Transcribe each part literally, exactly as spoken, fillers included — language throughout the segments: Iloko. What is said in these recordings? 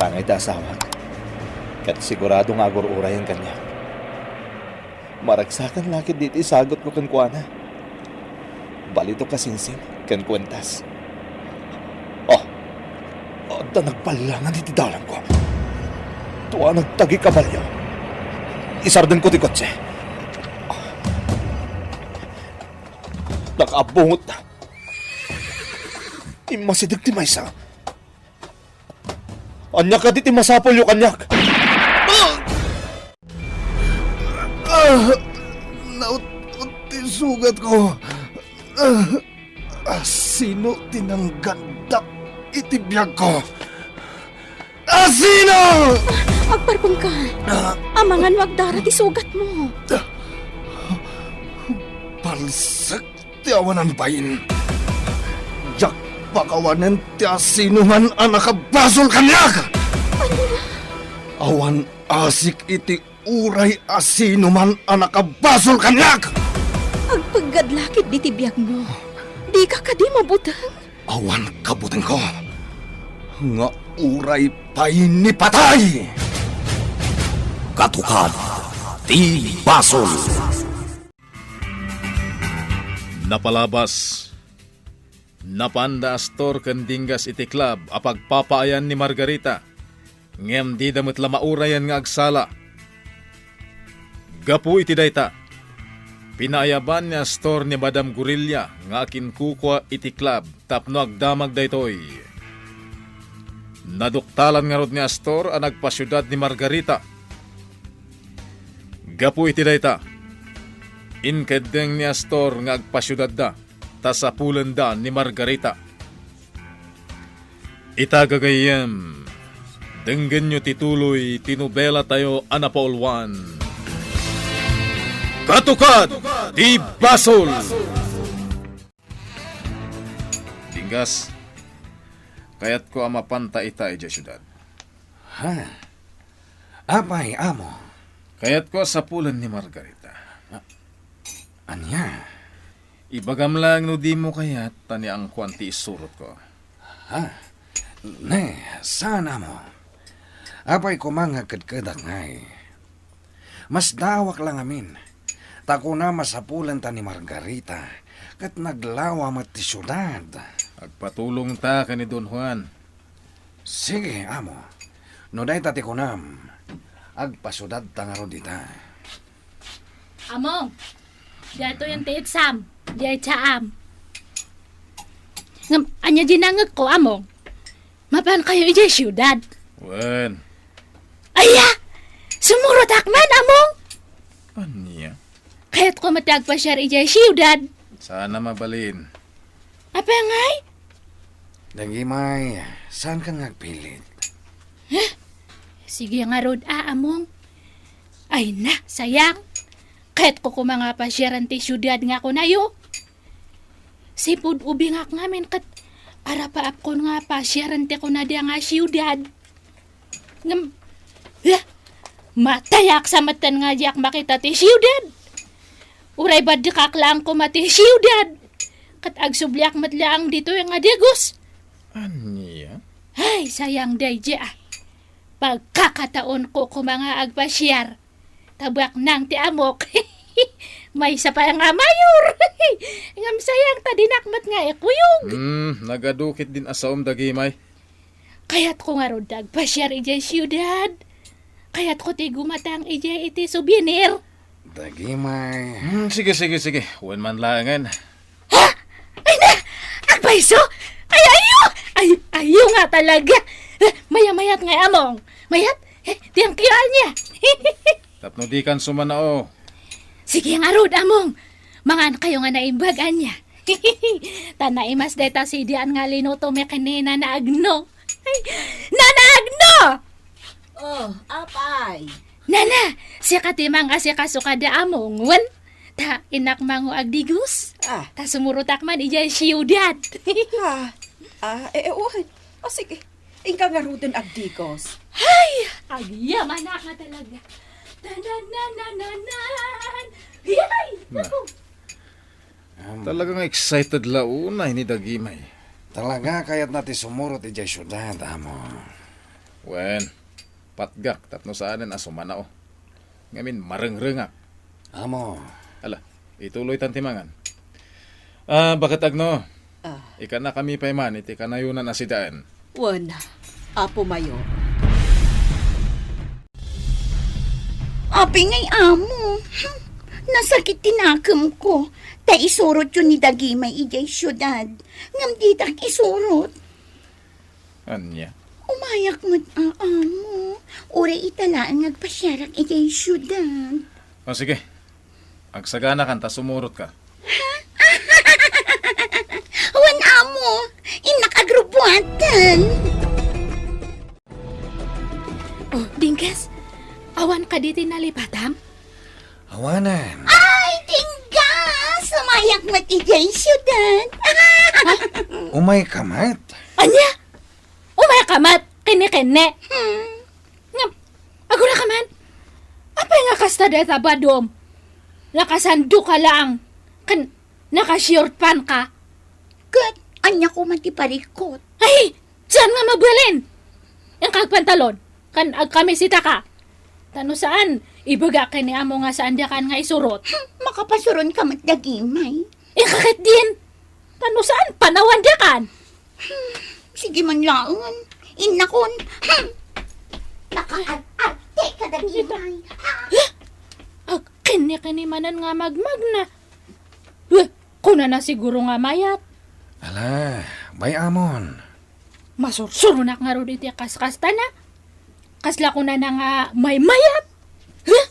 Angay ti asawak, ket sigurado nga agur-urayen kaniak. Maragsakan la ketdi ti isagutko kenkuana. Balito kasinsin ken kuentas. Oh, adda nagballangan iti dalangko. Tua nagtagi kabalio. Isardengko ti kotse. Nakaabungotna. Immasideg ti maysa. Ania kadi ti masapulyo kaniak? Ah! Naut-, ti sugatko. Ah! Asino ti nanggandak iti biagko? Asino? Agparpengka. Ah! Amangan no agdara ti sugatmo. Palsek ti awanan bain. Diak pakawanen ti asinoman a nakabasol kaniak. Awan asik iti uray asinoman a nakabasol kaniak. Agpeggad la ketdi ti biagmo. Dika kadi mabuteng? Awan kabutengko nga uray pay ni patay. Katukad ti basol. Napalabas. Napan da Astor ken Dinggas iti club a pagpapaayan ni Margarita, ngem dida met la maurayen nga agsala. Gapu iti dayta, pinaayaban ni Astor ni Madam Gorilla nga akinkukua iti club tapno agdamag daytoy. Naduktalan ngarud ni Astor a nagpasiudad ni Margarita. Gapu iti dayta, inkeddeng ni Astor nga agpasiudadda ta sapulenda ni Margarita. Ita gagayyem, denggenyo ti tuloy ti nobelatayo a napaulwan, Katukad ti Basol! Dinggas, kayatko a mapanta ita idiay siudad. Ha? Apay, amo? Kayatko a sapulen ni Margarita. A-, ania? Ibagam laeng no dimo kayat, ta niangkuan ti isurotko. Ha? Ne, saan, amo? Apay koma nga kedkedak ngay? Masdaawak la ngamin, ta kunam a sapulenta ni Margarita, ket naglawa met ti siudad. Agpatulongta ken ni Don Juan. Sige, amo. No dayta ti kunam, agpasiudadta ngarud ita. Among, daytoyen ti itsam, diay tsaam. Ngem, ania di nangngegko, Among? Mapankayo idiay siudad? Wen. Aya! Sumurotak man, Among! Ania? Kayatko met ti agpasiar idiay siudad. Saan a mabalin. Apay ngay? Dagimay, saankan nga agpilit? Huh? Sige ngarud a, Among. Ay na, sayang. Kayatko koma nga pasiaran ti siudad nga kunayo. Sipud ubingak ngamin ket arapaapkon nga pasiaran ti kunada nga siudad. Ngem, eh, matayak sa metten nga diak makita ti siudad. Uray baddekak laeng koma ti siudad. Ket agsubliak met laeng ditoy nga digos. Ania? Ay, sayang daydi a. Pagkakataonko koma nga agpasiar. Tabaknang ti amok. Maysa pay nga mayor. Ngem sayang ta dinak met nga ikuyog. Hmm, nagadu ketdin a saom dagimay. Kayatko ngarud ti agpasiar idiay siudad. Kayatko ti gumatang idiay iti souvenir. Dagimay. Hmm, sige, sige, sige. Wen man laengen. Ha? Ay na! Agpayso? Ay, ayo! Ay, ayo nga talaga. Eh, maya-mayat nga, Among. Mayat? Eh, thank you, ania. Tapno dikan sumanao. Sige ngarud, Among. Mangan kayo nga naimbag, ania. Ta naimas dayta sidian nga linuto mi ken ni Nana Agno. Ay, Nana Agno! Oh, apay. Nana, sika ti mangasikaso kada, Among, wen? Ta innak mango agdigos. Ah. Ta sumurotak man idiay siudad. Ah, ah, eh, eh, wen. O, sige. Inka ngaruden agdigos. Hay! Agyamanak nga talaga. Tananananan! Yay! Na. Naku! Am. Talaga nga excited la unay ni Dagimay. Talaga kayatna ti sumurot idiay siudad, amo. Wen, patgak tapno saanen a sumanao. Ngamin marengrengak. Amo. Ala, ituloytan ti mangan. Ah, baket Agno. Ah. Ikannakami pay man iti kanayonan a sidaen. Wen, Apo Mayor. Apay ngay amo? Hmm, nasakit ti nakemko. Ta isurotyo ni Dagimay idiay siudad. Ngem ditak isurot. Ania? Umayak met a, amo. Uray ita laeng nga agpasiarak idiay siudad. O, sige. Agsaganakan ta sumurotka. Wen, amo. Innak agrubuatan. O, Dinggas, awan kadi ti nalipatam? Awanen. Ay, Dinggas! Umayak met idiay siudad. Umayka met? Ania? Umayka met? Kenne-kenne? Hmm. Ngem, aguraka man? Apay nga kasta dayta badom? Nakasandoka laeng. Ken nakashort pant ka? Ket ania koma ti parikot? Ay! Saan nga mabalin? Inka agpantalon, ken agkamiseta ka. Ta no saan, ibagak ken ni amo nga saan diakan nga isurot. Hmm, makapasuron ka met Dagimay. Inka ketdin. Ta no saan, panawan diakan. Hmm, sige man laeng. Innakon. Hmm. Nakaar-arte ka Dagimay. Ha? Agkenne-kenne manen nga magmagna. Weh, kunana siguro nga mayat. Ala, bay-amon. Masursuronak ngarud iti kaskastana. Kasla kunana nga maymayat. Huh?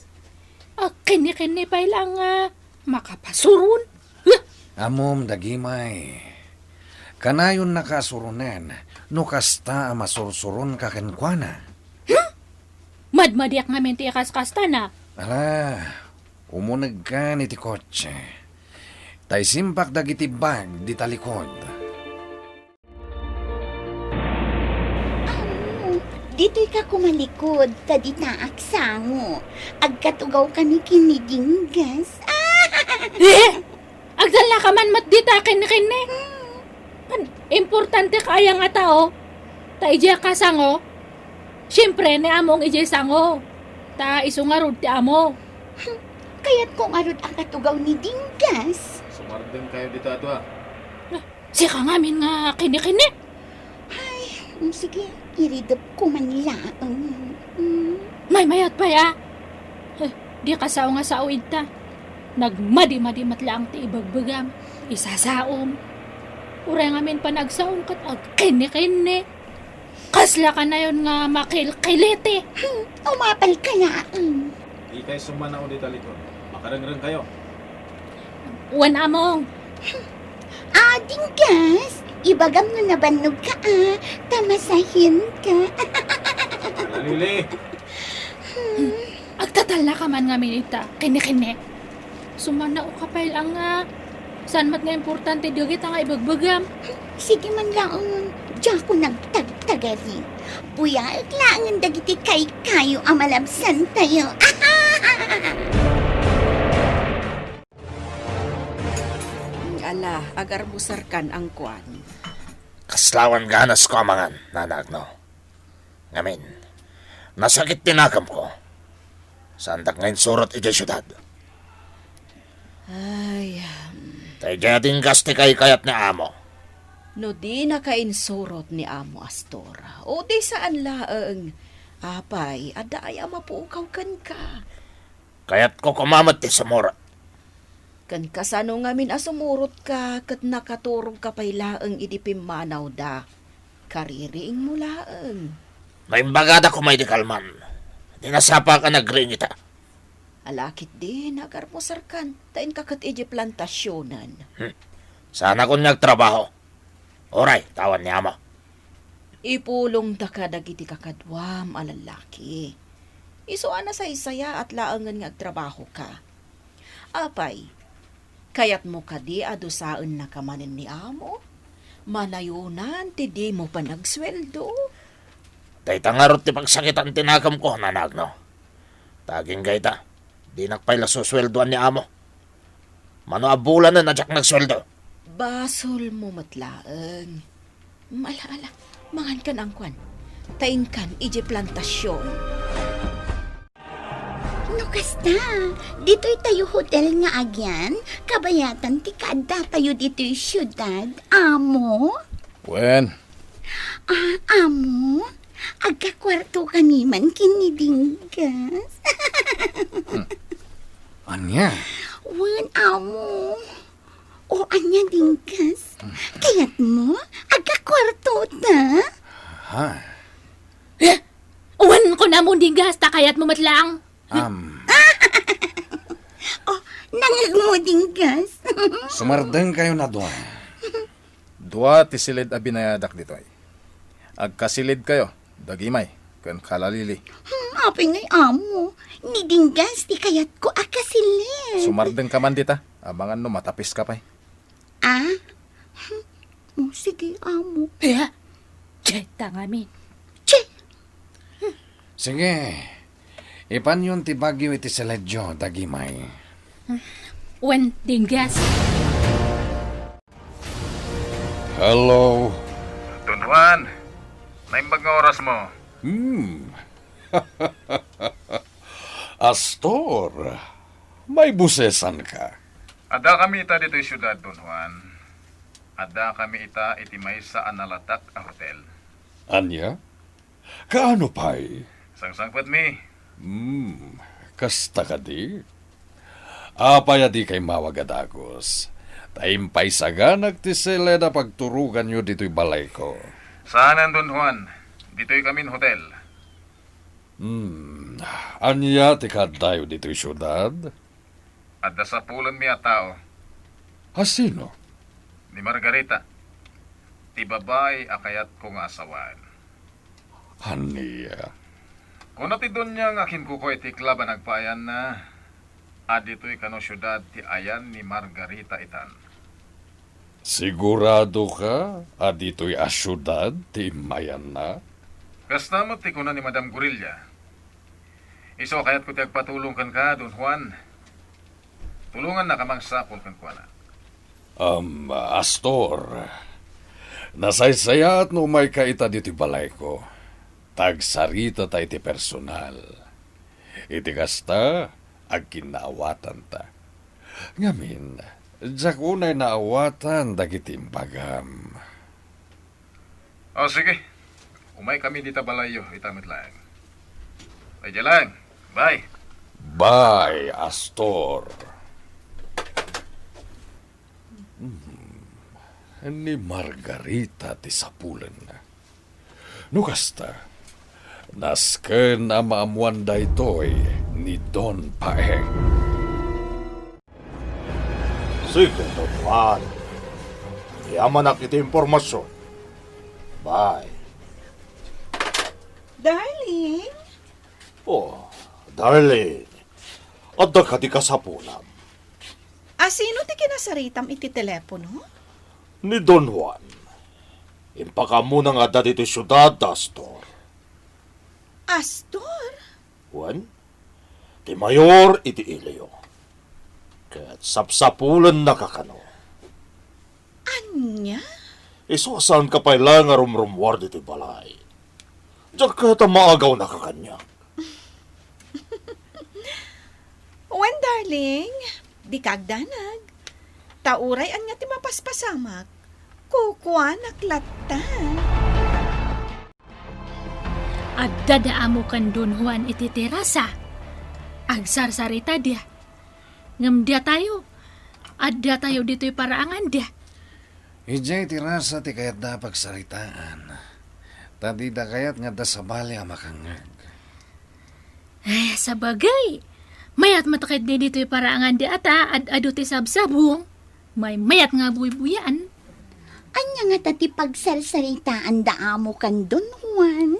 Agkenne-kenne pay laeng nga makapasuron. Huh? Ammom, Dagimay. Kanayonnaka a suronen no kasta a masursuronka kenkuana. Huh? Madmadiak ngamin ti ikaskastana. Ala, umunegkan iti kotse. Ta isimpak dagiti bag dita likod. Ammo, ditoyka koma likod, ta dita agsango. Agkatugawkami ken ni Dinggas. Eh! Agdalnaka man met dita kenne-kenne. Hmm. Kan, importante ka aya nga tao. Ta idiay kasango, siempre, ni among idiay sango. Ta isu ngarud ti amo. Hmm. Kayatko ngarud a katugaw ni Dinggas. Sumardengkayo dita a dua. Ah, sika ngamin nga kenne-kenne. Ay, mm, sige, iridepko man laeng. Mm. Maymayat pay a. Eh, dika sao nga sao ita. Nagmadimadi met laeng ti ibagbagam, isasaom. Uray ngamin panagsaom ket agkenne-kenne. Kasla kanayon nga makilkiliti. Hmm, umapalka laeng. Dikay sumanao dita likod. Makarengrengkayo. Wen, among. Ah, Dinggas, ibagam no nabannogka a, ta masahenka. Ala, Lili. Hmm. Agtatallaka man ngamin ita, kenne-kenne. Sumanaoka pay laeng nga saan met nga importante dagita nga ibagbagam. Sige man laeng, diakon nagtagtagari. Buyaek laengen dagiti kaykayo a malabsantayo. Ala, agarmusarkan angkuan. Kasla awan ganasko a mangan, Nana Agno. Ngamin, nasakit ti nakemko. Saandak nga insurot idiay siudad. Ay, um. Ta idiay a Dinggas ti kaykayat ni amo. No dinaka insurot ni Amo Astor, o di saan laeng, apay, adda aya a mapukaw kenka? Kayatko koma met ti sumurot. Ken kasano ngamin a sumurotka ket nakaturogka pay laeng idi pimmanawda? Kaririingmo laeng. No imbagada koma idi kalman, di nasapa a nagriing ita. Ala ketdi, agarmusarkan, ta inka ket idiay plantasionen. Hmm. Saanakon nga agtrabaho. Uray, ta awan ni ama. Ipulongdaka dagiti kakaduam a lallaki. Isu a nasaysayaat laengen nga agtrabahoka. Apay, kayatmo kadi a dusaennaka manen ni amo? Manayonan ti dimo panagsueldo. Dayta ngarud ti pagsakitan ti nakemko, Nana Agno. Ta agingga ita, dinak pay la susueldoan ni amo. Mano a bulanen a diak nagsueldo? Basolmo met laeng. Ala, ala, mangankan angkuan. ta inkan idiay plantasion. No kasta, ditoy tayo hotel nga agian, kabayatan ti kaaddatayo ditoy siudad, amo? Wen. Ah, amo? Agkakuarto kami man ken ni Dinggas. Hmm. Ania? Wen, amo. O ania, Dinggas? Kayatmo? Agkakuarto ta? Ha? Eh, wen, kunam, Dinggas, ta kayatmo met laeng. Am. O, nangngegmo, Dinggas. Sumardengkayon a dua. Dua ti siled a binayadak ditoy. Agkasiled kayo, dagimay, ken kalalili. Hmm, apay ngay amo? Ni Dinggas ti kayatko a kasiled. Sumardengka man dita, amangan no matapiska pay. Ah? Hmm, o, sige, amo. Eh, dayta ngamin. Che! Sige, ipanyon ti bagyo iti siledyo, dagimay. Wen, Dinggas. Hello. Don Juan, naimbag nga orasmo. Hmm. Astor, maibusesanka. Addakami ita ditoy siudad, Don Juan. Addakami ita iti maysa a nalatak a hotel. Ania? Kaano pay? Sangsangpetmi. Hmm, kasta kadi? Apay a dika immawag a dagus? Ta impaysaganak ti siled a pagturoganyo ditoy balayko. Saanen, Don Juan. Ditoykamin hotel. Hmm, ania ti kaaddayo ditoy siudad? Adda sapulenmi a tao. A sino? Ni Margarita, ti babai a kayatko nga asawaen. Ania? Kuna ti dunia nga kinkuko iti klab a nagpaayanna, a ditoy kano siudad ti ayan ni Margarita itan. Siguradoka a ditoy a siudad ti immayanna? Kasta met ti kuna ni Madam Gorilla. Isu a kayatko ti agpatulong kenka, Don Juan. Tulongannaka mangsapul kenkuana. Am, Astor, nasaysayaat no umayka ita ditoy balayko. Ta agsaritata iti personal. Iti kasta, agkinnaawatanta. Ngamin, diak unay naawatan dagiti imbagam. O, sige. Umaykami dita balayyo, ita met laeng. Ay, dia laeng. Bye. Bye, Astor. Hmm. Ni Margarita ti sapulenna. No kasta, nasken a maammoan daytoy ni Don Paeng. Sige, Don Juan. Yamanak iti impormasion. Bye. Darling? Oh, darling. Adda kadi kasapulam? A sino ti kinasaritam iti telepono? Ni Don Juan. Impakammona nga adda ditoy siudad, Astor. Astor? Wen, ti mayor iti iliyo. Ket sapsapulennaka kano. Ania? Isu a saanka pay laeng a rumrummuar ditoy balay. Diak kayat a maagawnaka kaniak. Wen, darling, dika agdanag. Ta uray ania ti mapaspasamak, kukuanak latta. Adda da amo ken Don Juan iti terasa. Agsarsaritadia. Ngem datayo, addatayo ditoy paraangandia. Idiay terasa ti kayatda a pagsaritaan. Ta dida kayat nga adda sabali a makangngeg. Eh, sabagay. Mayat met ketdi ditoy paraangandia ta ad-adu ti sabsabong. Maymayat nga buybuyaan. Ania ngata ti pagsarsaritaanda amo ken Don Juan?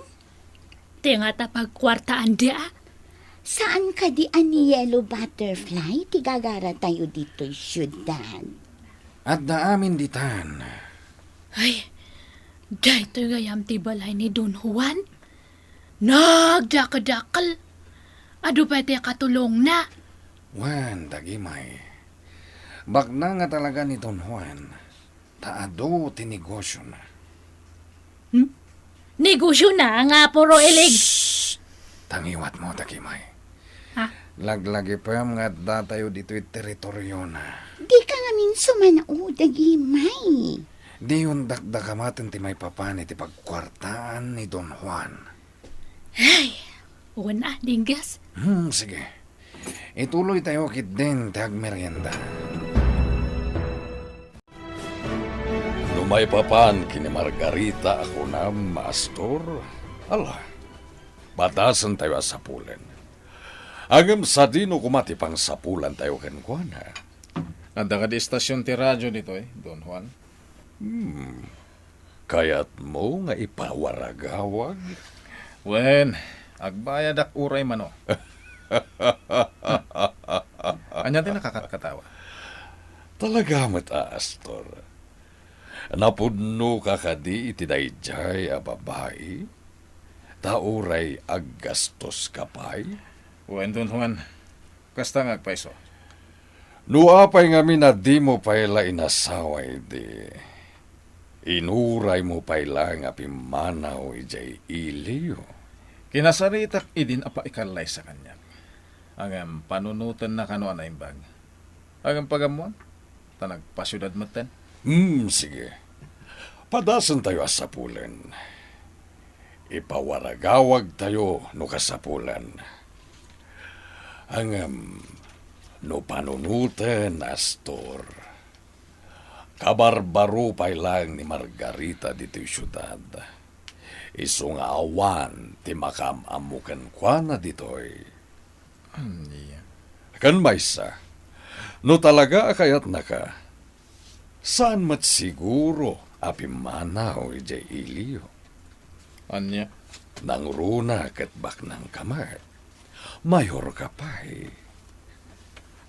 Ti ngata pagkuartaanda? Saan kadi a ni Yellow Butterfly ti gagaratayo ditoy siudad? Adda amin ditan. Ay, daytoy gayam ti balay ni Don Juan? Nagdakdakkel. Adu pay ti katulongna. Wen, dagimay. Baknang nga talaga ni Don Juan. Ta adu ti negosiona. Hmm? Negosyo na nga puro ilig. Shh! Tangiwat mo, Takimay. Ha? Laglagipem nga adda tayo ditoy teritoriona. Di ka ngamin sumanao, Dagimay. Diyon dakdakamaten ti maipapan iti pagkuartaan ni Don Juan. Ay, wen a, Dinggas. Hmm, sige. Ituloy tayo ketdin ti agmerienda. No maipapan ken ni Margarita a kunam, Astor, ala, padasen tayo a sapulen. Ngem sadino koma ti pangsapulan tayo kenkuana? Adda kadi estasion ti radio ditoy, Don Juan? Hmm. Kayatmo nga ipawaragawag? Wen, agbayadak uray mano. Ania ti nakakatkatawa? Talaga met a, Astor. Napudnoka kadi iti daydiay a babai? Ta uray aggastoska pay? Wen, Don Juan. Kasta nga agpayso. No apay ngamin a dimo pay la inasawa idi, inuraymo pay laeng a pimmanaw idiay iliyo. Kinasaritak idin a paikallaysa kaniak. Ngem panunotenna kano a naimbag. Ngem pagammoan, ta nagpasiudad metten. Hmm, sige. Padasen tayo a sapulen. Ipawaragawag tayo no kasapulan. Ngem, no panunoten, Astor, kabarbaro pay laeng ni Margarita ditoy siudad. Isu nga awan ti makaam-ammo kenkuana ditoy. Ania? Ken maysa, no talaga a kayatnaka, saan met siguro a pimmanaw idiay iliyo. Ania? Nangruna ket baknangka met. Mayorka pay.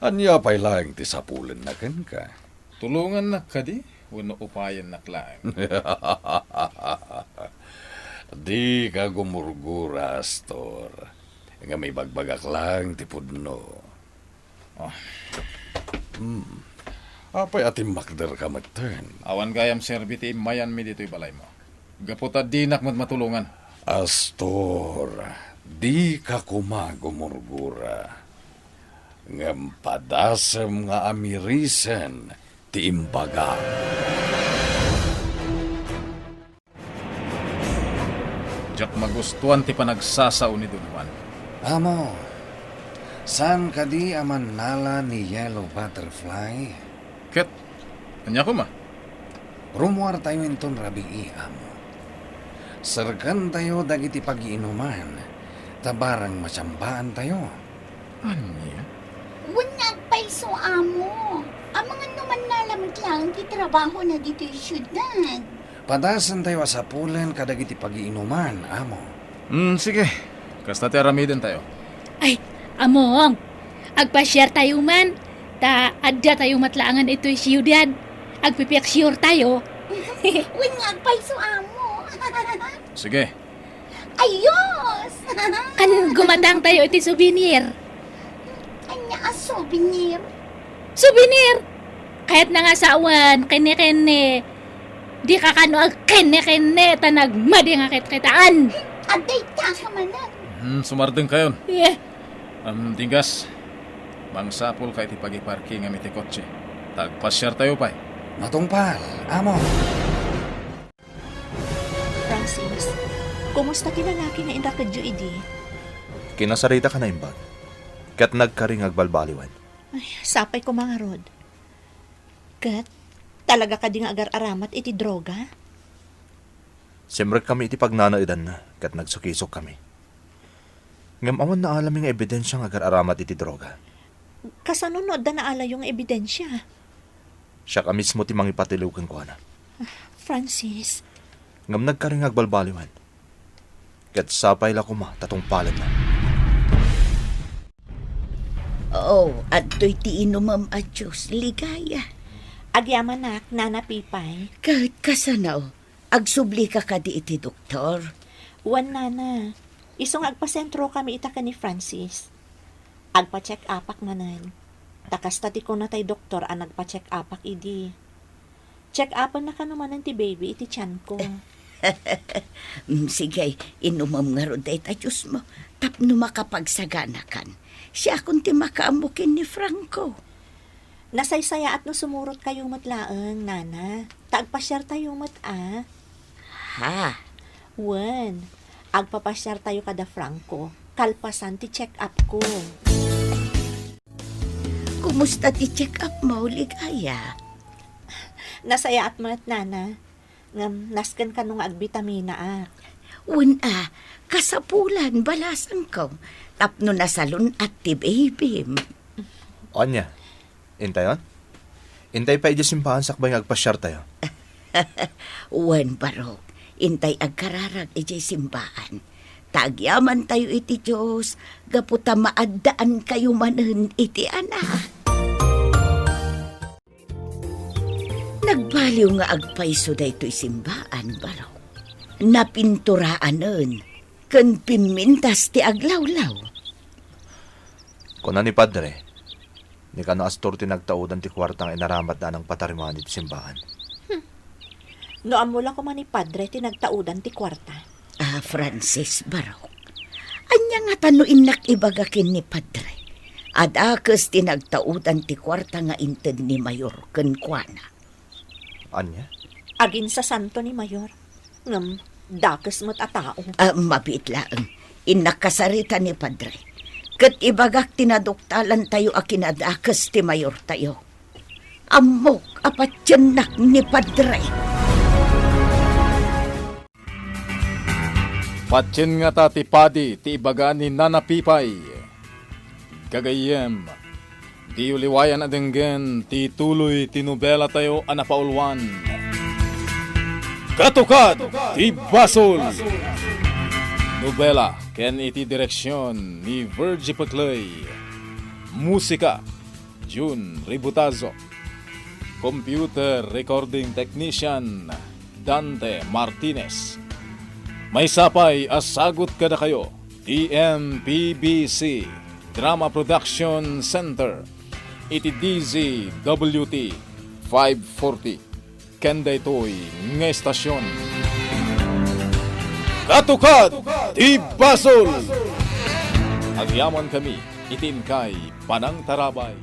Ania pay laeng ti sapulenna kenka? Tulongannak kadi wenno upayennak laeng? Dika gumurgura, Astor. Ngem ibagbagak laeng ti pudno. Ah. Hmm. Apay a timmakderka metten? Awan gayam serbi ti immayanmi ditoy balaymo. Gapu ta dinak met matulongan. Astor, dika koma gumurgura. Ngem padasem nga amirisen ti imbagam. Diak magustuan ti panagsasao ni Don Juan. Amo, saan kadi a mannala ni Yellow Butterfly? Ket, ania koma? Rummuartayo inton rabii, Amo. Serkentayo dagiti pagiinuman, ta barang masiambaantayo. Ania? Wen nga agpayso, Amo. Amangan no mannala met laeng ti trabahona ditoy siudad. Padasentayo a sapulen kadagiti pagiinuman, Amo. Hmm, sige. Kasta ti aramidentayo. Ay, Among, agpasiartayo man, ta addatayo met laengen itoy siudad. Agpipiksiortayo. Wen nga agpayso, Amo. Sige. Ayos! Kan gumatangtayo iti souvenir. Ania a souvenir? Souvenir! Kayatna nga sawen, kenne-kenne. Dika kano agkenne-kenne, ta nagmadi nga ketketaan. Adda ita ka manen. Hmm, sumardengkayon. Eh. Am, Dinggas, mangsapulka iti pagiparkingem iti kotse. Ta agpasiartayo pay. Matungpal, Amo. Francis, kumusta ti lalaki nga inrakedyo idi? Kinasaritak a naimbag, ket nagkari nga agbalbaliwen. Ay, sapay koma ngarud. Ket, talaga kadi nga agar-aramat iti droga? Simrekkami iti pagnanaedanna, ket nagsukisokkami. Ngem awan naalami nga ebidensia nga agar-aramat iti droga. Kasano no adda naalayo nga ebidensia? Siak a mismo ti mangipatiliw kenkuana. Francis. Ngem nagkari nga agbalbaliwen. Ket sapay la koma ta tungpalenna. Oh, adtoy ti inumem a juice, Ligaya. Agyamanak, Nana Pipay. Ket kasano? Agsublika kadi iti doktor? Wen, Nana. Isu nga agpasentrokami ita ken ni Francis. Agpa-check-upak manen. Ta kasta ti kuna tay doktor a nagpa-check-upak idi. Check-upenna kano manen ti baby iti tianko. Mm, sige, inumem ngarud dayta juice mo tapno makapagsaganakan. Siakon ti makaammo ken ni Franco. Nasaysayaat no sumurotkayo met laeng, Nana. Ta agpasiartayo met, a. Ha? Wen, agpapasiartayo kada Franco, kalpasan ti check-up ko. Kumusta ti check-up mo, Ligaya? Nasayaat met, Nana. Ngem nasken kano nga agbitamina ak. Wen a, kasapulan, balasangko, tapno nasalun-at ti baby. Ania? Intayon? Intay pay idiay simbaan sakbay nga agpasiartayo. Wen, Barok, intay agkararag idiay simbaan. Ta agyamantayo iti Dios gapu ta maaddaankayo manen iti Anak. Nagbaliw nga agpayso daytoy simbaan, Barok. Napinturaanen ken pimmintas ti aglawlaw. Kuna ni Padre, ni Kano Astor ti nagtaudan ti kuarta nga inaramatda a nangpatarimuan iti simbaan. Hmm. No ammo la koma ni Padre ti nagtaudan ti kuarta. Ah, Francis, Barok. Ania ngata no innak ibaga ken ni Padre a dakes ti nagtaudan ti kuarta nga inted ni Mayor kenkuana? Ania? Aginsasanto ni Mayor, ngem dakes met a tao. Ah, mabiit laeng. Innak kasarita ni Padre. Ket ibagak ti naduktalantayo a kinadakes ti Mayortayo. Ammok a patiennak ni Padre. Patien ngata ti padi ti ibaga ni Nana Pipay. Gagayyem, diyo liwayan a denggen ti tuloy ti nobelatayo a napauluan, Katukad ti Basol. Nobela ken iti direksion ni Virgie Peclay. Musika, Jun Ributazo. Computer Recording Technician, Dante Martinez. Maysa pay a sagut kadakayo ti M P B C Drama Production Center iti D Z W T five forty. Ken daytoy nga estasion, Katukad ti Basol! Agyamankami iti inkay panangtarabay.